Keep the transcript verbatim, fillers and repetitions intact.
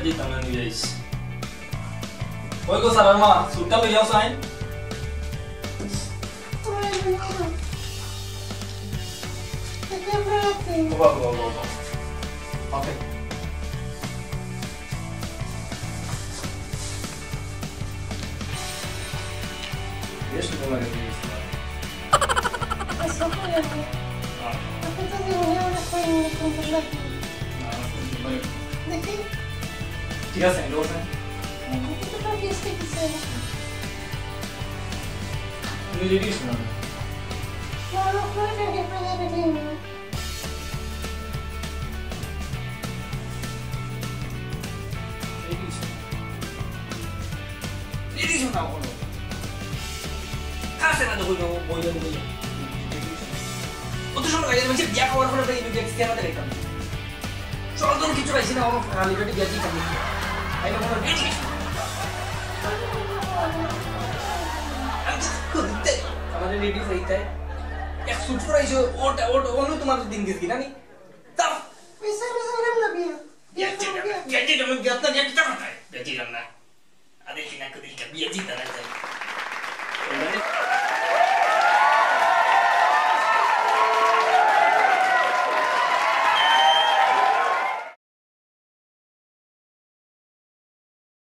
জি, তাহলে নিয়ে যাইস। ওই গো, স্যার, আমার স্যুটটা লইয়া যাও, সাইন। ওবা, ওবা, ওবা, ওবা। ওকে। বেশ সুন্দর লাগে জিনিসটা। আচ্ছা, ভালো লাগে। হ্যাঁ। আপনি তো জীবনে অনেক হয়নি, সুন্দর লাগে। না, আমার সুন্দর লাগে। দেখি। ঠিক আছে, আমি দেবো, স্যার। আমি তো তোর পিস দেখেছি। তুমি রেডি হইছো না? না, আমার কোনো জায়গায় কোনো রেডি হয়নি। রেডি হইছো না? রেডি হইছো না এখনো? কাছে না তো কইলো, বইলো, বইলো। অত সময় লাগে, মানে, বিয়া খাওয়ার পরে এই বিয়া কিস্তি আনাতে রেখে আমি। চল, তোর কিছু পাইছি না, আমার খালি পেটে বিয়া কি খাবি? আমি বললাম, "রেডি হইছি।" আমি তো খুঁজতে, আমাদের রেডি হইতে। এক স্যুট পরাইছো, ওটা, ওটা, অনু তোমার দিন গেছে কি, না নি? যাও। মিশে, মিশে, এরম না বিয়া। বিয়া ছিল না, বিয়া ছিল না, বিয়া ছিল না, বিয়া ছিল না। আরে, কি না, কবি, বিয়া ছিল না, তাই।